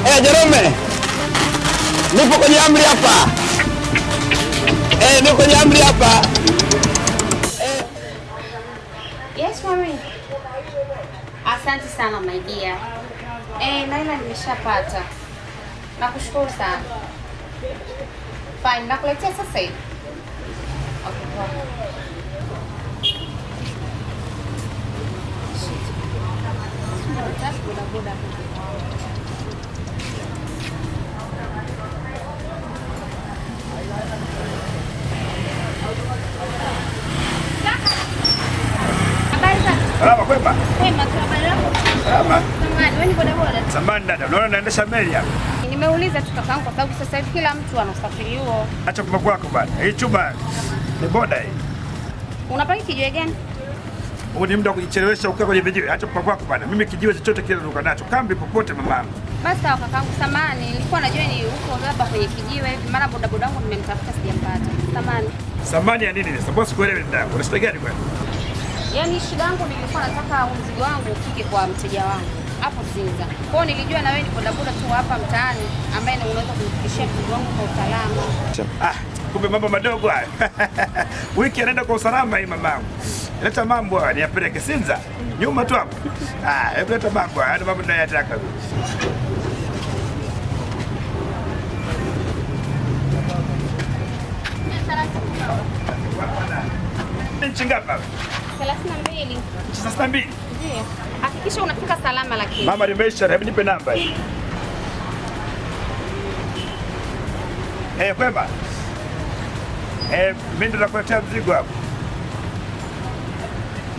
Jerome, nipo kwenye amri hapa. Nipo kwenye amri hapa. Yes, mommy. Asante sana my dear. Naila nimeshapata. Nakushukuru sana. Fine, nakuletea sasa hivi. Okay, poa. Shit. Boda boda. Habari zako? Salama, kwema? Kwema tu, habari yako? Salama. Samahani, wewe ni boda boda? Samahani dada, unaona naendesha meli hapa. Nimeuliza tu kakaangu kwa sababu sasa hivi kila mtu ana usafiri huo. Acha kumbe kwako bana. Hii chuma ni boda hii. Unapaki kijiwe gani? Huu ni muda wa kujichelewesha ukiwa kwenye vijiwe. Acha kumbe kwako bana. Mimi kijiwe chochote kile naruka nacho. Kambi popote mamangu. Basi sawa kakaangu, samahani, nilikuwa najua ni huko hapa kwenye kijiwe hivi, maana boda boda wangu nimemtafuta sijampata. Samahani. Samahani ya nini sasa? Boss kuelewi dada. Una shida gani bwana? Yaani shida yangu nilikuwa nataka mzigo wangu ufike kwa mteja wangu hapo Sinza. Kwa hiyo nilijua na wewe ni bodaboda tu hapa mtaani ambaye unaweza kunifikishia mzigo wangu kwa usalama. Ah, kumbe mambo madogo haya. Wiki anaenda kwa usalama hii mamangu. Leta mambo haya niyapeleke Sinza. Nyuma tu hapo. Ah, hebu leta mambo haya, mambo ninayotaka mimi. Nchi ngapi baba? 32. Nchi 32? Ndiyo. Hakikisha unafika salama lakini. Mama nimeisha, hebu nipe namba hii. Kwema. Mimi ndo nakuletea mzigo hapo.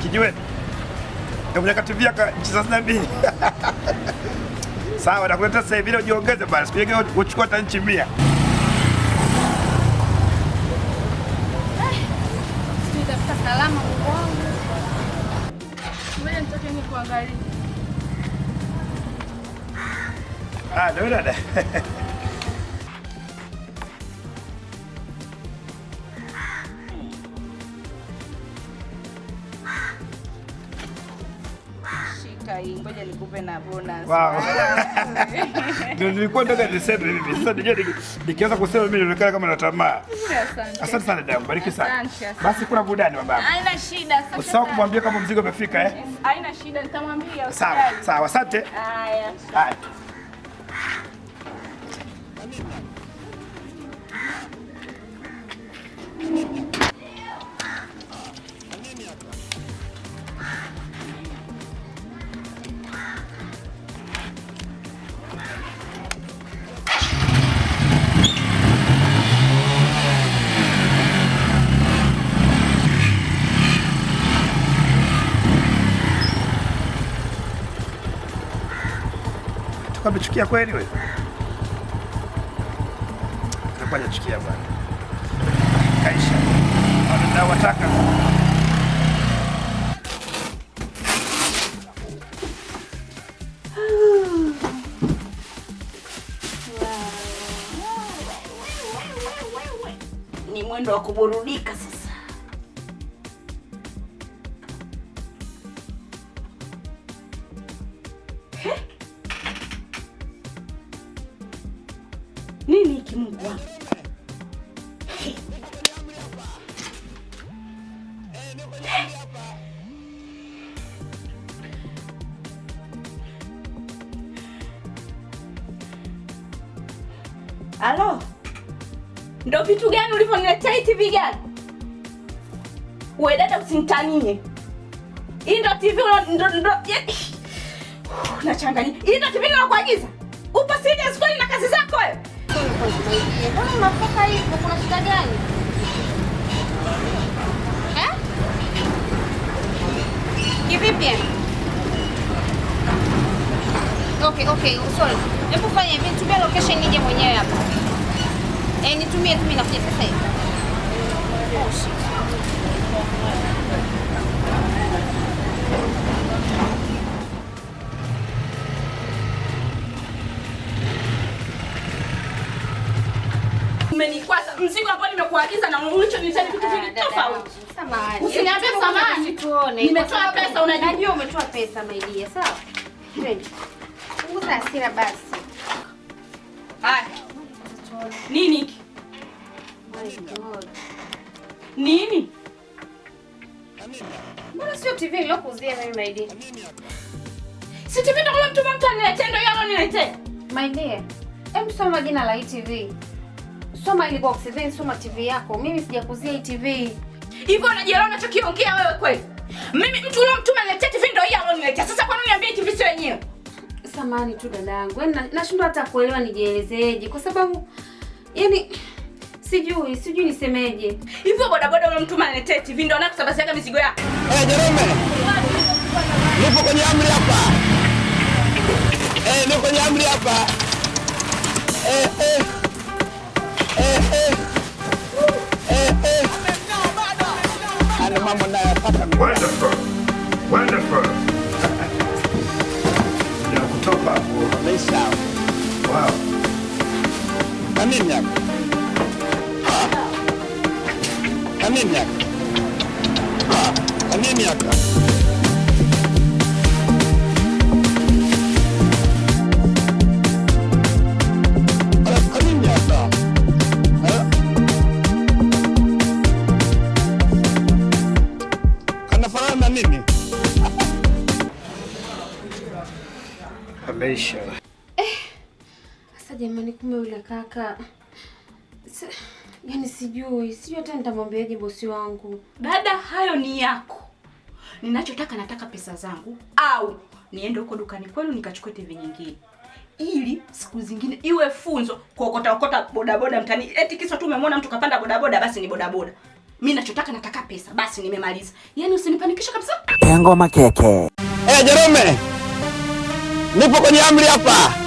Kijiweni. Ndio katibia ka nchi 32. Sawa, nakuletea sasa hivi ujiongeze bana. Siku nyingine uchukua hata nchi 100. Sijui salama Mungu wangu. Ngoja nitoke nikuangalie. Ah, ndio dada. Shika hii, ngoja nikupe na bonus. Wow. Ndio nilikuwa nataka niseme mimi. Sasa nijue nikianza kusema mimi nilionekana kama na tamaa. Asante. Asante sana dada, bariki sana. Asante, asante. Basi kuna burudani babangu. Haina shida. Asante. Usisahau kumwambia kama mzigo umefika eh? Haina shida, nitamwambia. Sawa, sawa, asante. Haya. Haya. Amechukia kweli wewe? Atakuwa hajachukia bwana. Kaisha. Ndio wataka. Ni mwendo wa kuburudika sasa. Nini hiki Mungu wangu? Alo? Ndo vitu gani ulivyoniletea hii TV gani? Wewe dada usinitanie. Hii ndo TV ndo nachanganya. Hii ndo TV nilikuagiza. Upo serious kweli na kazi zako wewe? Mbona unafaka hivyo? Kuna shida gani? Eh? Kivipi? Okay, sorry. Hebu fanya hivi, nitumie location nije mwenyewe hapa. Nitumie tu mimi nakuja sasa hivi. Oh shit. Umenikwaza mzigo ambao nimekuagiza na ulichoniletea ni vitu vingi tofauti. Samahani. Usiniambie samahani. Tuone. Nimetoa pesa unajua. Najua umetoa pesa my dear, sawa? Twende. Punguza hasira basi. Haya. Nini hiki? Nini? Mbona sio TV nilokuuzia mimi my dear? Si TV ndo kama mtu aniletee ndio yeye aloniletea. My dear, hebu soma jina la hii TV. Soma ile box then soma TV yako. Mimi sijakuzia hii TV. Hivyo unajielewa unachokiongea wewe kweli? Mimi mtu ule mtume aniletea TV ndio yeye aloniletea. Sasa kwa nini niambie TV sio yenyewe? Samahani tu dada yangu. Yaani nashindwa hata kuelewa nijielezeje kwa sababu yani sijui nisemeje. Hivyo bodaboda ule mtume aniletea TV ndio anakusambaziaga mizigo yako. Eh, Jerome. Nipo kwenye amri hapa. Eh, nipo kwenye amri hapa. Eh, eh. Eh, eh. Eh, eh. Ana mambo nayapata mimi. Wonderful. Wonderful. Ya kutoka hapo. Maisha. Wow. Na nini hapa? Ah. Na nini hapa? Ah. Na nini hapa? Ah, na nini hapa? Ah. Kanafanana na nini? Ameisha. Sasa jamani, kumbe yule kaka yaani sijui hata nitamwambiaje bosi wangu. Dada, hayo ni yako. Ninachotaka nataka pesa zangu au niende huko dukani kwenu nikachukue TV nyingine. Ili siku zingine iwe funzo kuokota okota bodaboda mtani. Eti kisa tu umemwona mtu kapanda bodaboda basi ni bodaboda. Mimi ninachotaka nataka pesa basi nimemaliza. Yaani usinipanikishe kabisa. Pengo Makeke. Eh, Jerome. Nipo kwenye amri hapa.